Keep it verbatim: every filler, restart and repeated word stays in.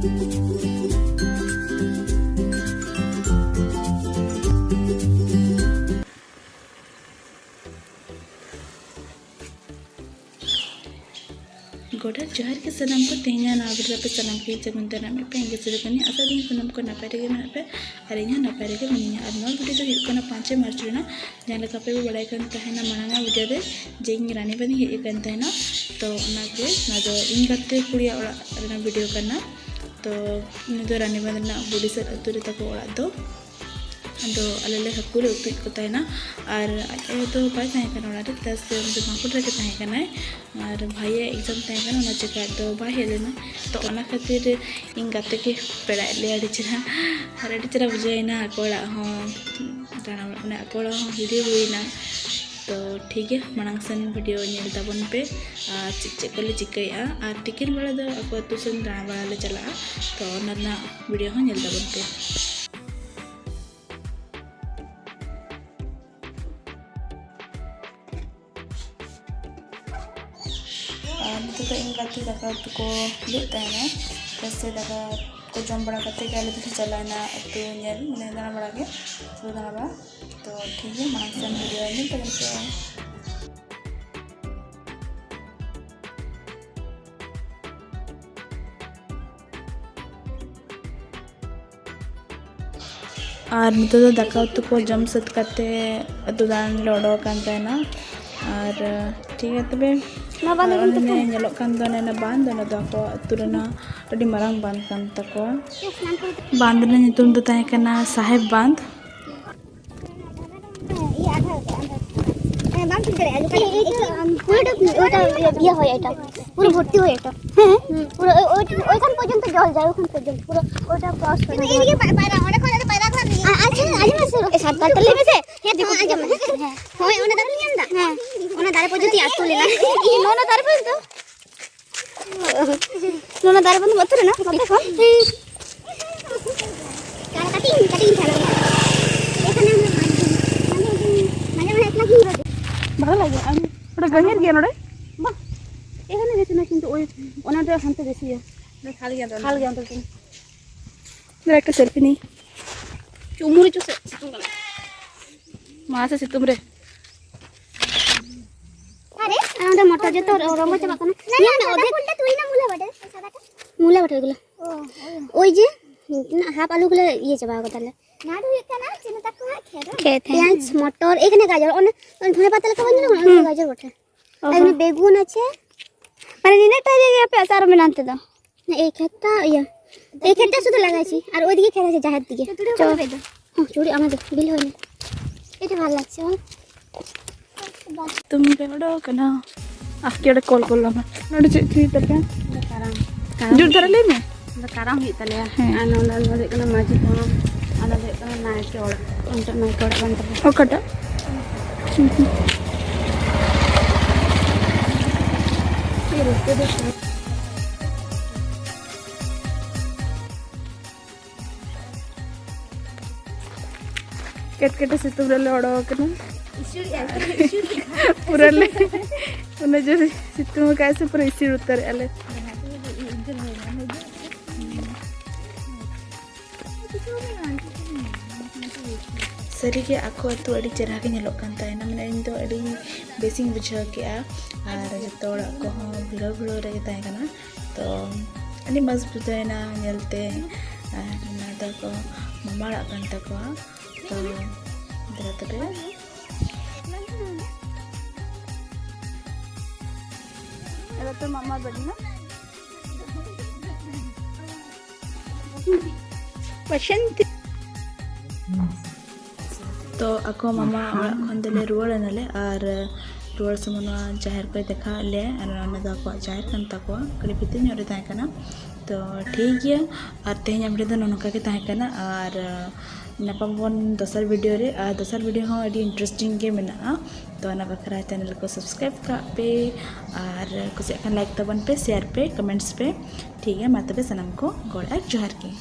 ᱜᱚᱰᱟ ᱡᱚᱦᱟᱨ ᱜᱮ ᱥᱟᱱᱟᱢ ᱠᱚ᱾ ᱛᱮᱦᱮᱧᱟᱜ ᱱᱚᱣᱟ video ᱨᱮ ᱥᱟᱱᱟᱢ ᱠᱚ ᱥᱟᱹᱜᱩᱱ ᱫᱟᱨᱟᱢ ᱮᱫ ᱯᱮ᱾ ᱤᱧ ᱜᱮ ᱥᱤᱨᱟᱹ ᱠᱟᱹᱱᱟᱹᱧ᱾ ᱟᱥᱟ ᱫᱤᱧ ᱥᱟᱱᱟᱢ ᱠᱚ ᱱᱟᱯᱟᱭ ᱨᱮᱜᱮ ᱢᱮᱱᱟᱜ ᱯᱮ ᱟᱨ ᱤᱧ ᱦᱚᱸ ᱱᱟᱯᱟᱭ ᱨᱮᱜᱮ ᱢᱤᱱᱟᱹᱧᱟ᱾ ᱟᱨ ᱱᱚᱣᱟ video ᱫᱚ ᱦᱩᱭᱩᱜ ᱠᱟᱱᱟ ᱯᱟᱸᱪᱮᱭ ᱢᱟᱨᱪ ᱨᱮᱱᱟᱜ᱾ ᱡᱟᱦᱟᱸ ᱞᱮᱠᱟ ᱯᱮ ᱵᱟᱲᱟᱭ ᱠᱟᱱ ᱛᱟᱦᱮᱱᱟ ᱢᱟᱲᱟᱝ ᱟᱜ video ᱨᱮ, ᱡᱮ ᱤᱧ ᱨᱟᱱᱤᱵᱟᱸᱫᱷ ᱤᱧ ᱦᱮᱡ ᱟᱠᱟᱱ ᱛᱟᱦᱮᱱᱟ, ᱛᱚ ᱚᱱᱟ ᱜᱮ, ᱱᱚᱣᱟ ᱫᱚ ᱤᱧ ᱜᱟᱛᱮ ᱠᱩᱲᱤᱭᱟᱜ ᱚᱲᱟᱜ ᱨᱮᱱᱟᱜ video ᱠᱟᱱᱟ᱾ ᱛᱚ ᱩᱱᱤ ᱫᱚ ᱨᱟᱱᱤᱵᱟᱸᱫᱷ ᱨᱮᱱᱟᱜ ᱵᱚᱰᱤᱥᱮᱨ ᱟᱹᱛᱩ ᱨᱮ ᱛᱟᱠᱚ ᱚᱲᱟᱜ ᱫᱚ᱾ ᱟᱫᱚ ᱟᱞᱮ ᱞᱮ ᱦᱟᱹᱠᱩ ᱞᱮ ᱩᱛᱩᱭᱮᱫ ᱠᱚ ᱛᱟᱦᱮᱱᱟ, ᱟᱨ ᱟᱡ ᱟᱭᱳ ᱫᱚ ᱵᱟᱭ ᱛᱟᱦᱮᱸ ᱠᱟᱱᱟ ᱚᱲᱟᱜ ᱨᱮ, ᱪᱮᱫᱟᱜ ᱥᱮ ᱩᱱᱤ ᱫᱚ ᱵᱟᱸᱠᱩᱲᱟ ᱨᱮᱜᱮ ᱛᱟᱦᱮᱸ ᱠᱟᱱᱟᱭ᱾ ᱟᱨ ᱵᱷᱟᱭᱟᱜ exam ᱛᱟᱦᱮᱸ ᱠᱟᱱᱟ, ᱚᱱᱟ ᱪᱮᱠᱟ ᱫᱚ ᱵᱟᱭ ᱦᱮᱡ ᱞᱮᱱᱟ᱾ ᱛᱚ ᱚᱱᱟ ᱠᱷᱟᱹᱛᱤᱨ ᱤᱧ ᱜᱟᱛᱮ ᱜᱮ ᱯᱮᱲᱟᱭᱮᱫ ᱞᱮᱭᱟ ᱟᱹᱰᱤ ᱪᱮᱦᱨᱟ, ᱟᱨ ᱟᱹᱰᱤ ᱪᱮᱦᱨᱟ ᱵᱩᱡᱷᱟᱹᱣ ᱮᱱᱟ ᱟᱠᱚ ᱚᱲᱟᱜ ᱦᱚᱸ ᱫᱟᱬᱟ, ᱢᱟᱱᱮ ᱟᱠᱚ ᱚᱲᱟᱜ ᱦᱚᱸ ᱦᱤᱨᱤ ᱦᱩᱭᱱᱟ᱾ ᱛᱚ ᱴᱷᱤᱠ ᱜᱮᱭᱟ, ᱢᱟᱲᱟᱝ ᱥᱮᱱ video ᱧᱮᱞ ᱛᱟᱵᱚᱱ ᱯᱮ ᱟᱨ ᱪᱮᱫ ᱪᱮᱫ ᱠᱚᱞᱮ ᱪᱤᱠᱟᱹᱭᱮᱫᱼᱟ᱾ ᱟᱨ ᱛᱤᱠᱤᱱ ᱵᱮᱲᱟ ᱫᱚ ᱟᱠᱚ ᱟᱹᱛᱩ ᱥᱮᱱ ᱫᱟᱬᱟ ᱵᱟᱲᱟ ᱞᱮ ᱪᱟᱞᱟᱜᱼᱟ, ᱛᱚ ᱚᱱᱟ ᱨᱮᱱᱟᱜ video ᱦᱚᱸ ᱧᱮᱞ ᱛᱟᱵᱚᱱ ᱯᱮ᱾ ᱟᱨ ᱱᱤᱛᱚᱜ ᱫᱚ ᱤᱧ ᱜᱟᱛᱮ ᱫᱟᱠᱟ ᱩᱛᱩ ᱠᱚ ᱦᱩᱭᱩᱜ ᱛᱟᱦᱮᱱᱟ᱾ ᱵᱮᱥ ᱛᱮ ᱫᱟᱠᱟ ᱠᱚ ᱡᱚᱢ ᱵᱟᱲᱟ ᱠᱟᱛᱮ ᱜᱮ ᱟᱞᱮ ᱫᱚᱞᱮ ᱪᱟᱞᱟᱣᱮᱱᱟ ᱟᱹᱛᱩ ᱧᱮᱞ, ᱢᱟᱱᱮ ᱫᱟᱬᱟ ᱵᱟᱲᱟ ᱜᱮ, ᱟᱹᱛᱩ ᱫᱟᱬᱟ ᱵᱟᱲᱟ᱾ ᱛᱚ ᱴᱷᱤᱠ ᱜᱮᱭᱟ, ᱢᱟᱲᱟᱝ ᱥᱮᱱ video ᱧᱮᱞ ᱛᱟᱵᱚᱱ ᱯᱮ᱾ ᱟᱨ ᱱᱤᱛᱚᱜ ᱫᱚ ᱫᱟᱠᱟ ᱩᱛᱩ ᱠᱚ ᱡᱚᱢ ᱥᱟᱹᱛ ᱠᱟᱛᱮ ᱟᱹᱛᱩ ᱫᱟᱬᱟᱱ ᱞᱮ ᱚᱰᱚᱠ ᱟᱠᱟᱱ ᱛᱟᱦᱮᱱᱟ᱾ ᱟᱨ ᱴᱷᱤᱠ ᱜᱮᱭᱟ ᱛᱚᱵᱮ, ᱱᱚᱣᱟ ᱵᱟᱸᱫᱷ ᱟᱨ ᱧᱩᱛᱩᱢ ᱚᱱᱮ ᱧᱮᱞᱚᱜ ᱠᱟᱱ ᱫᱚ ᱚᱱᱮ ᱚᱱᱟ ᱵᱟᱸᱫᱷ, ᱚᱱᱟ ᱫᱚ ᱟᱠᱚ ᱟᱹᱛᱩ ᱨᱮᱱᱟᱜ ᱟᱹᱰᱤ ᱢᱟᱨᱟᱝ ᱵᱟᱸᱫᱷ ᱠᱟᱱ ᱛᱟᱠᱚᱣᱟ᱾ ᱵᱟᱸᱫᱷ ᱨᱮᱱᱟᱜ ᱧᱩᱛᱩᱢ ᱫᱚ ᱛᱟᱦᱮᱸ ᱠᱟᱱᱟ ᱥᱟᱦᱮᱵᱽ ᱵᱟᱸᱫᱷ᱾ ᱦᱮᱸ, ᱵᱟᱢ ᱴᱷᱤᱠ ᱫᱟᱲᱮᱭᱟᱜᱼᱟ, ᱞᱩᱠᱟ ᱯᱩᱨᱟᱹ ᱰᱩᱵ-, ᱳᱭᱴᱟ ᱤᱭᱟᱹ ᱦᱳᱭ, ᱳᱭᱴᱟ ᱯᱩᱨᱟᱹ ᱵᱷᱚᱨᱛᱤ ᱦᱳᱭ, ᱳᱭᱴᱟ᱾ ᱦᱮᱸ, ᱯᱩᱨᱟᱹ ᱳᱭ, ᱳᱭ, ᱳᱭᱠᱷᱟᱱ ᱯᱚᱨᱡᱚᱱᱛᱚ ᱡᱚᱞ ᱡᱟᱭ, ᱳᱭᱠᱷᱟᱱ ᱯᱚᱨᱡᱚᱱᱛᱚ ᱯᱩᱨᱟᱹ ᱳᱭᱴᱟ ᱠᱨᱚᱥ ᱠᱟᱱᱟ᱾ ᱮᱫᱤᱠᱮ ᱯᱟᱭᱨᱟ, ᱚᱸᱰᱮ ᱠᱷᱚᱱ ᱟᱫᱚ ᱯᱟᱭᱨᱟ ᱠᱷᱚᱱ ᱟᱪᱪᱷᱟ, ᱟᱸᱡᱚᱢ ᱢᱮᱥᱮ᱾ ᱦᱮᱸ, ᱫᱤᱠᱩ ᱟᱸᱡᱚᱢ ᱢᱮ᱾ ᱦᱮᱸ, ᱦᱳᱭ, ᱚᱱᱟ ᱫᱟᱨᱮ ᱧᱟᱢ ᱫᱟ? ᱦᱮᱸ, ᱚᱱᱟ ᱫᱟᱨᱮ ᱯᱚᱨᱡᱚᱱᱛᱚ ᱟᱹᱛᱩ ᱞᱮᱱᱟ᱾ ᱤᱧ ᱱᱚᱣᱟ ᱫᱟᱨᱮ ᱯᱚᱨᱡᱚᱱᱛᱚ ᱱᱚᱣᱟ ᱫᱟᱨᱮ ᱵᱟᱹᱱᱩᱜ ᱟᱹᱛᱩ ᱨᱮᱱᱟᱜ ᱱᱚᱛᱮ ᱠᱷᱚᱱ? ᱠᱟᱹᱴᱤᱡ, ᱠᱟᱹᱴᱤᱡ ᱤᱧ ᱪᱟᱞᱟᱜᱼᱟ᱾ ᱮᱠᱷᱟᱱ ᱢᱟᱱᱮ, ᱢᱟᱱᱮ ᱮᱠᱞᱟ ᱜᱤᱧ ᱨᱚᱲ᱾ ᱵᱷᱟᱜᱮ ᱞᱟᱜᱮ᱾ ᱟᱨ ᱱᱚᱰᱮ ᱜᱟᱹᱦᱤᱨ ᱜᱮᱭᱟ ᱱᱚᱰᱮ? ᱵᱟᱝ, ᱮᱠᱷᱟᱱ ᱵᱮᱥᱤ ᱱᱟ, ᱠᱤᱱᱛᱩ ᱳᱭ ᱚᱱᱟ ᱫᱚ ᱦᱟᱱᱛᱮ ᱵᱮᱥᱤᱭᱟ᱾ ᱠᱷᱟᱞ ᱜᱮᱭᱟ ᱫᱚ᱾ ᱠᱷᱟᱞ ᱜᱮᱭᱟ ᱚᱱᱛᱮ ᱫᱚ᱾ ᱫᱟᱫᱟ, ᱮᱠᱴᱩ ᱥᱮᱞᱯᱷᱤ ᱱᱤ᱾ ᱪᱩᱢᱩᱨ ᱦᱚᱪᱚ ᱥᱮ ᱥᱤᱛᱩᱝ ᱠᱟᱱᱟ᱾ ᱢᱟ ᱥᱮ ᱥᱤᱛᱩᱝ ᱨᱮ᱾ ᱟᱨᱮ, ᱟᱨ ᱚᱸᱰᱮ ᱢᱚᱴᱚᱨ ᱡᱚᱛᱚ ᱨᱚᱸᱜᱚ ᱪᱟᱵᱟᱜ ᱠᱟᱱᱟ᱾ ᱧᱮᱞ ᱢᱮ, ᱚᱫᱷᱮᱠ ᱯᱷᱩᱞᱴᱟ ᱛᱩᱭᱱᱟ ᱢᱩᱞᱟ ᱵᱟᱴᱮ, ᱥᱟᱫᱟᱴᱟ᱾ ᱢᱩᱞᱟ ᱵᱟᱴᱮ ᱜᱩᱞᱟ᱾ ᱳ, ᱳᱭ᱾ ᱳᱭ ᱡᱮ, ᱛᱤᱱᱟᱹᱜ ᱦᱟᱯ ᱟᱞᱩ ᱜᱩᱞᱟ ᱤᱭᱟᱹ ᱪᱟᱵᱟ ᱠᱟᱫᱟᱞᱮ᱾ ᱱᱚᱣᱟ ᱫᱚ ᱦᱩᱭᱩᱜ ᱠᱟᱱᱟ ᱪᱤᱱᱩ ᱛᱟᱠᱚᱣᱟᱜ ᱠᱷᱮᱛ᱾ ᱠᱷᱮᱛ, ᱦᱮᱸ᱾ ᱯᱮᱸᱭᱟᱡᱽ, ᱢᱚᱴᱚᱨ, ᱮᱠᱷᱟᱱᱮ ᱜᱟᱡᱚᱨ, ᱚᱱᱮ, ᱚᱱᱮ ᱫᱷᱚᱱᱮ ᱯᱟᱛᱟ ᱞᱮᱠᱟ ᱵᱟᱝ ᱧᱮᱞᱚᱜ ᱠᱟᱱᱟ? ᱚᱱᱟ ᱫᱚ ᱦᱩᱸ᱾ ᱜᱟᱡᱚᱨ ᱵᱚᱴᱮ᱾ ᱚ ᱟᱨ ᱦᱚᱸ᱾ ᱚᱱᱟ ᱵᱮᱜᱩᱱ ᱟᱪᱷᱮ᱾ ᱢᱟᱱᱮ ᱱᱤᱱᱟᱹᱜ ᱴᱟ ᱡᱟᱭᱜᱟ ᱟᱯᱮ ᱟᱥᱟ ᱨᱮ ᱢᱮᱱᱟᱜ ᱛᱮᱫᱚ? ᱮᱭ ᱠᱷᱮᱛᱴᱟ ᱤᱭᱟᱹ, ᱮᱭ ᱠᱷᱮᱛᱴᱟ ᱥᱩᱫᱷᱩ ᱞᱟᱜᱟᱭ ᱪᱮ, ᱟᱨ ᱳᱭ ᱫᱤᱠᱮ ᱠᱷᱮᱛ ᱟᱪᱷᱮ ᱡᱟᱦᱮᱨ ᱫᱤᱠᱮ᱾ ᱪᱚ, ᱪᱚ᱾ ᱦᱚᱸ, ᱪᱩᱲᱤ ᱟᱢᱟᱜ ᱫᱚ ᱵᱤᱞ ᱦᱚᱭ ᱱᱟ᱾ ᱮᱴᱟ ᱵᱷᱟᱞ ᱞᱟᱜᱪᱷᱮ ᱵᱟᱝ? ᱛᱩᱢ ᱯᱮ ᱚᱰᱚᱠ ᱠᱟᱱᱟ᱾ ᱟᱥᱠᱮ ᱚᱸᱰᱮ ᱠᱚᱞ ᱠᱚᱞ ᱞᱟᱢᱟ᱾ ᱱᱚᱰᱮ ᱪᱮᱫ ᱪᱤᱠᱟᱹᱭ ᱛᱟᱯᱮ? ᱠᱟᱨᱟᱢ᱾ ᱡᱳᱨ ᱫᱷᱟᱨᱟ ᱞᱟᱹᱭ ᱢᱮ᱾ ᱚᱸᱰᱮ ᱠᱟᱨᱟᱢ ᱦᱩᱭᱩᱜ ᱛᱟᱞᱮᱭᱟ᱾ ᱦᱮᱸ᱾ ᱟᱨ ᱱᱚᱰᱮ, ᱱᱚᱰᱮ ᱦᱩᱭᱩᱜ ᱠᱟᱱᱟ ᱢᱟᱹᱡᱷᱤ ᱛᱷᱟᱱ, ᱟᱨ ᱱᱚᱰᱮ ᱦᱩᱭᱩᱜ ᱠᱟᱱᱟ ᱱᱟᱭᱠᱮ ᱚᱲᱟᱜ᱾ ᱚᱸᱰᱮ ᱱᱟᱭᱠᱮ ᱚᱲᱟᱜ ᱠᱟᱱ ᱛᱟᱞᱮᱭᱟ᱾ ᱚᱠᱟᱴᱟᱜ? ᱠᱮᱴᱠᱮᱴᱮ ᱥᱤᱛᱩᱝ ᱨᱮᱞᱮ ᱚᱰᱚᱠ ᱟᱠᱟᱱᱟ᱾ ᱯᱩᱨᱟᱹ ᱞᱮ, ᱩᱱᱟᱹᱜ ᱡᱳᱨ ᱥᱤᱛᱩᱝ ᱟᱠᱟᱫ ᱥᱮ ᱯᱩᱨᱟᱹ ᱤᱥᱤᱲ ᱩᱛᱟᱹᱨᱮᱜᱼᱟ ᱞᱮ᱾ ᱥᱟᱹᱨᱤᱜᱮ ᱟᱠᱚ ᱟᱹᱛᱩ ᱟᱹᱰᱤ ᱪᱮᱦᱨᱟ ᱜᱮ ᱧᱮᱞᱚᱜ ᱠᱟᱱ ᱛᱟᱦᱮᱱᱟ, ᱢᱟᱱᱮ ᱤᱧ ᱫᱚ ᱟᱹᱰᱤ ᱵᱮᱥᱤᱧ ᱵᱩᱡᱷᱟᱹᱣ ᱠᱮᱜᱼᱟ᱾ ᱟᱨ ᱡᱚᱛᱚ ᱚᱲᱟᱜ ᱠᱚᱦᱚᱸ ᱵᱷᱤᱲᱟᱹᱣ ᱵᱷᱤᱲᱟᱹᱣ ᱨᱮᱜᱮ ᱛᱟᱦᱮᱸ ᱠᱟᱱᱟ᱾ ᱛᱚ ᱟᱹᱰᱤ ᱢᱚᱡᱽ ᱵᱩᱡᱷᱟᱹᱣᱮᱱᱟ ᱧᱮᱞᱛᱮ᱾ ᱟᱨ ᱱᱚᱣᱟ ᱫᱚ ᱠᱚ ᱢᱟᱢᱟ ᱚᱲᱟᱜ ᱠᱟᱱ ᱛᱟᱠᱚᱣᱟ᱾ ᱛᱚ ᱫᱮᱞᱟ ᱛᱚᱵᱮ᱾ ᱮᱵᱟᱨ ᱛᱚ ᱢᱟᱢᱟ ᱵᱟᱹᱲᱤ ᱱᱟ᱾ ᱵᱟᱥᱚᱱᱛᱤ᱾ ᱛᱚ ᱟᱠᱚ ᱢᱟᱢᱟ ᱚᱲᱟᱜ ᱠᱷᱚᱱ ᱫᱚᱞᱮ ᱨᱩᱣᱟᱹᱲ ᱮᱱᱟᱞᱮ, ᱟᱨ ᱨᱩᱣᱟᱹᱲ ᱥᱚᱢᱚᱭ ᱱᱚᱣᱟ ᱡᱟᱦᱮᱨ ᱠᱚᱭ ᱫᱮᱠᱷᱟᱣ ᱟᱫ ᱞᱮᱭᱟ, ᱟᱨ ᱚᱱᱟ ᱫᱚ ᱟᱠᱚᱣᱟᱜ ᱡᱟᱦᱮᱨ ᱠᱟᱱ ᱛᱟᱠᱚᱣᱟ, ᱠᱟᱹᱴᱤᱡ ᱵᱷᱤᱛᱤᱨ ᱧᱚᱜ ᱨᱮ ᱛᱟᱦᱮᱸ ᱠᱟᱱᱟ᱾ ᱛᱚ ᱴᱷᱤᱠ ᱜᱮᱭᱟ, ᱟᱨ ᱛᱮᱦᱮᱧᱟᱜ video ᱫᱚ ᱱᱚᱝᱠᱟ ᱜᱮ ᱛᱟᱦᱮᱸ ᱠᱟᱱᱟ, ᱟᱨ ᱧᱟᱯᱟᱢ ᱟᱵᱚᱱ ᱫᱚᱥᱟᱨ video ᱨᱮ, ᱟᱨ ᱫᱚᱥᱟᱨ video ᱦᱚᱸ ᱟᱹᱰᱤ interesting ᱜᱮ ᱢᱮᱱᱟᱜᱼᱟ᱾ ᱛᱚ ᱚᱱᱟ ᱵᱟᱠᱷᱨᱟ channel ᱠᱚ subscribe ᱠᱟᱜ ᱯᱮ, ᱟᱨ ᱠᱩᱥᱤᱭᱟᱜ ᱠᱷᱟᱱ like ᱛᱟᱵᱚᱱ ᱯᱮ, share ᱯᱮ, comments ᱯᱮ᱾ ᱴᱷᱤᱠ ᱜᱮᱭᱟ, ᱢᱟ ᱛᱚᱵᱮ ᱥᱟᱱᱟᱢ ᱠᱚ ᱜᱚᱰ ᱟᱨ ᱡᱚᱦᱟᱨ ᱜᱮ᱾